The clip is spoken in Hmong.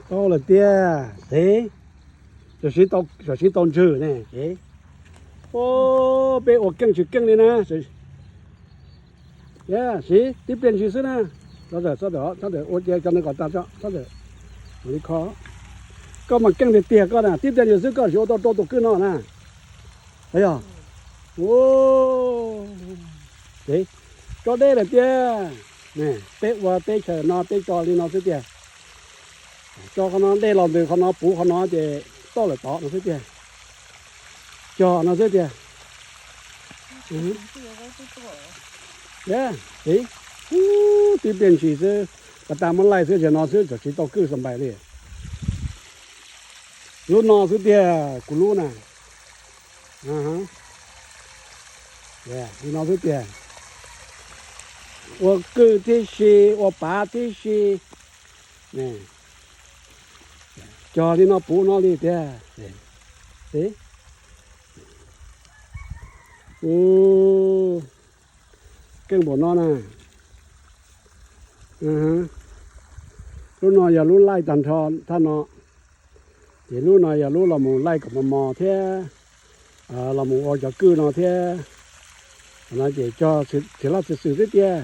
Tau lawm tiag, xev. Tam sim tau ntswg ne, xev. Peb ua keej tsis keej li na. Xev, tib pliag ntsis xwb na. Txhob ntawm, txhob ntawm, ua cia cov ntawd kom tag tso, txhob ntawm. Li kho, koj mas keej tiag tiag koj na, tib pliag ntsis xwb koj sim ua tau rau tus kwj no na. Yog, tso dej lawm tiag. Peb ua teb chaws no peb tso li no xwb tiag. Tso qhov no dej los ntws qhov no puv qhov no ces toj lawm tod no xwb tiag. Cog no xwb tiag. Tib pliag ntsis xwb, pas tas muab laij xwb, zaum no xwb txawm tsis tau kwj xa npais li. Lub no xwb tiag kuv lub na. Li no xwb tiag. Ua kwj tib si, ua pav tib si. Cog li no puv no li tiag. Keej npaum no na. Lub no yog lub laij tag nrho thaj no. Ces lub no yog lub los mus laij kom mos mos thiab, los mus ua cov kwj no thiab. No ces cog txiv laj txiv xwm xwb tiag.